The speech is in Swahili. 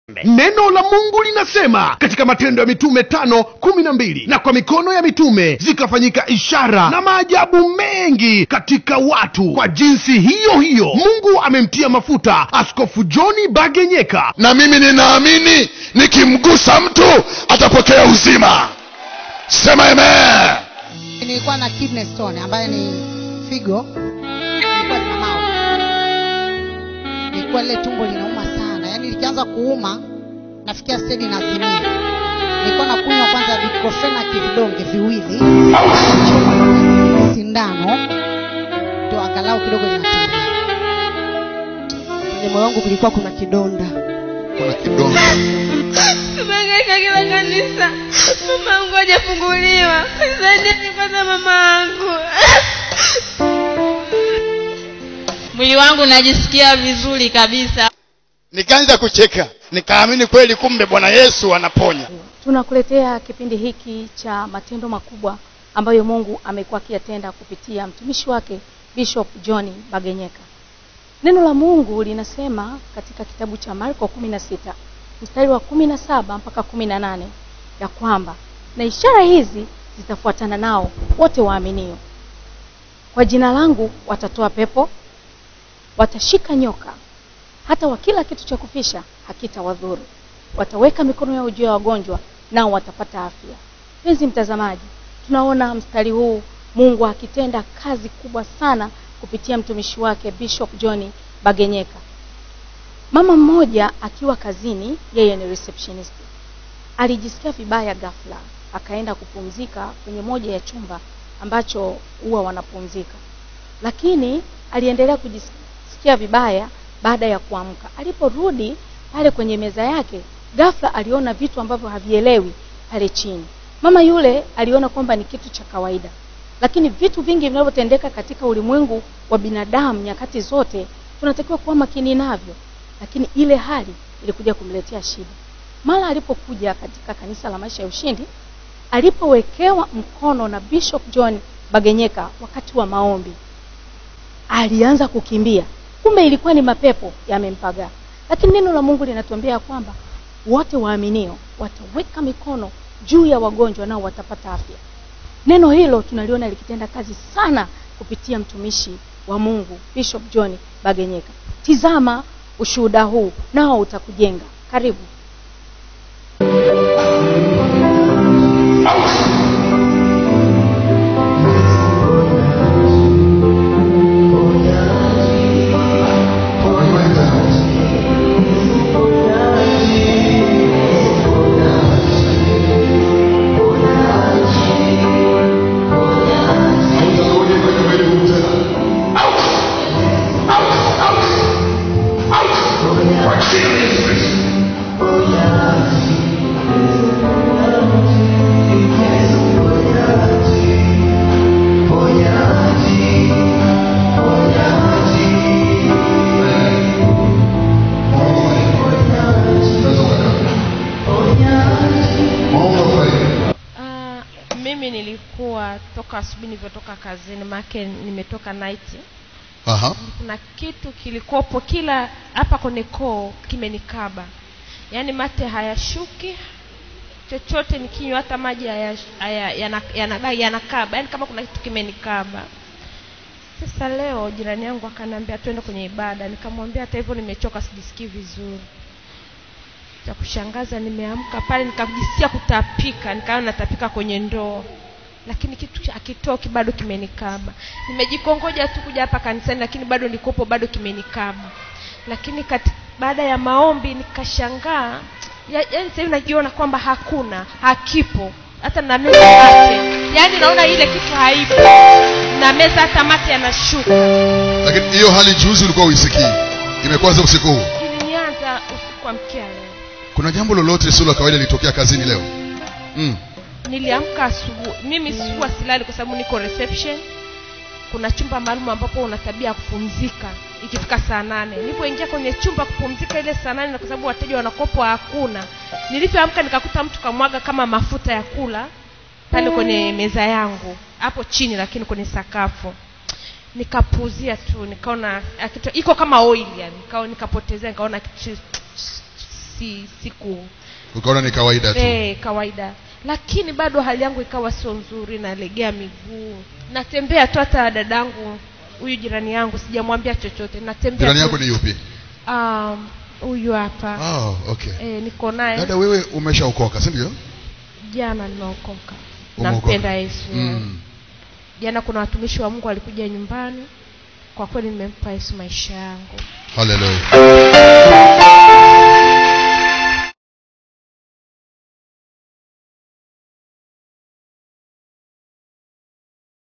Neno la Mungu linasema katika Matendo ya Mitume 5:12, na kwa mikono ya mitume zikafanyika ishara na maajabu mengi katika watu. Kwa jinsi hiyo hiyo Mungu amemtia mafuta Askofu John Bagenyeka. Na mimi ninaamini nikimgusa mtu atapokea uzima. Sema amen. Nilikuwa na kidney stone ambayo ni figo. Nilikuwa na mawe. Nilikuwa ile tumbo linauma sana. Yaani likianza kuuma nafikia stage nazimia. Nilikuwa nakunywa kwanza diclofenac vidonge viwili, sindano ndio angalau kidogo linatulia. Kwenye moyo wangu kulikuwa kuna kidonda. Kuna kidonda. Tumehangaika kila kanisa. Mama yangu hajafunguliwa. Saidieni kwanza mama yangu. Mwili wangu najisikia vizuri kabisa. Nikaanza kucheka, nikaamini kweli kumbe Bwana Yesu anaponya. Tunakuletea kipindi hiki cha matendo makubwa ambayo Mungu amekuwa akiyatenda kupitia mtumishi wake Bishop John Bagenyeka. Neno la Mungu linasema katika kitabu cha Marko 16 mstari wa 17 mpaka 18 ya kwamba na ishara hizi zitafuatana nao wote waaminio. Kwa jina langu watatoa pepo, watashika nyoka, hata wakila kitu cha kufisha hakitawadhuru. Wataweka mikono yao juu ya wagonjwa nao watapata afya. Mpenzi mtazamaji, tunaona mstari huu Mungu akitenda kazi kubwa sana kupitia mtumishi wake Bishop John Bagenyeka. Mama mmoja akiwa kazini, yeye ni receptionist, alijisikia vibaya ghafla, akaenda kupumzika kwenye moja ya chumba ambacho huwa wanapumzika. Lakini aliendelea kujisikia vibaya baada ya kuamka. Aliporudi pale kwenye meza yake, ghafla aliona vitu ambavyo havielewi pale chini. Mama yule aliona kwamba ni kitu cha kawaida. Lakini vitu vingi vinavyotendeka katika ulimwengu wa binadamu nyakati zote tunatakiwa kuwa makini navyo. Lakini ile hali ilikuja kumletea shida. Mara alipokuja katika kanisa la Maisha ya Ushindi, alipowekewa mkono na Bishop John Bagenyeka wakati wa maombi, alianza kukimbia. Kumbe ilikuwa ni mapepo yamempagaa. Lakini neno la Mungu linatuambia kwamba wote waaminio wataweka mikono juu ya wagonjwa nao watapata afya. Neno hilo tunaliona likitenda kazi sana kupitia mtumishi wa Mungu Bishop John Bagenyeka. Tizama ushuhuda huu nao utakujenga. Karibu. Asubuhi nilivyotoka kazini, maana nimetoka night. Kuna kitu kilikopo kila hapa kwenye koo kimenikaba. Yaani mate hayashuki, chochote nikinywa hata maji yanakaba. Yaani kama kuna kitu kimenikaba. Sasa leo jirani yangu akaniambia twende kwenye ibada, nikamwambia hata hivyo nimechoka sijisikii vizuri. Cha kushangaza nimeamka pale nikajisikia kutapika, nikaona natapika kwenye ndoo. Lakini kitu hakitoki bado kimenikaba. Nimejikongoja tu kuja hapa kanisani lakini bado nikopo bado kimenikaba. Lakini baada ya maombi nikashangaa, yaani sasa najiona kwamba hakuna, hakipo. Hata na meza mate. Yaani naona ile kitu haipo. Na meza hata mate yanashuka. Lakini hiyo hali juzi ulikuwa uisikii. Imekuanza usiku huu. Ilianza usiku wa mkia leo. Kuna jambo lolote sio la kawaida lilitokea kazini leo? Niliamka asubuhi. Mimi sikuwa silali kwa sababu niko reception. Kuna chumba maalum ambapo una tabia ya kupumzika ikifika saa 8. Nilipoingia kwenye chumba kupumzika ile saa 8, na kwa sababu wateja wanakopo hakuna. Nilipoamka nikakuta mtu kamwaga kama mafuta ya kula pale kwenye meza yangu hapo chini, lakini kwenye sakafu. Nikapuzia tu, nikaona iko kama oil yani, nikapotezea, nikaona si siku Ukaona ni kawaida tu. Kawaida. Lakini bado hali yangu ikawa sio nzuri, nalegea miguu, natembea tu. Hata dadangu huyu jirani yangu sijamwambia chochote, natembea Jirani tu. yako ni yupi? Huyu hapa. Oh, okay. Niko naye. Dada, wewe umeshaokoka, si ndio? Jana nimeokoka. Umeokoka. Nampenda Yesu. Jana kuna watumishi wa Mungu walikuja nyumbani. Kwa kweli nimempa Yesu maisha yangu. Hallelujah.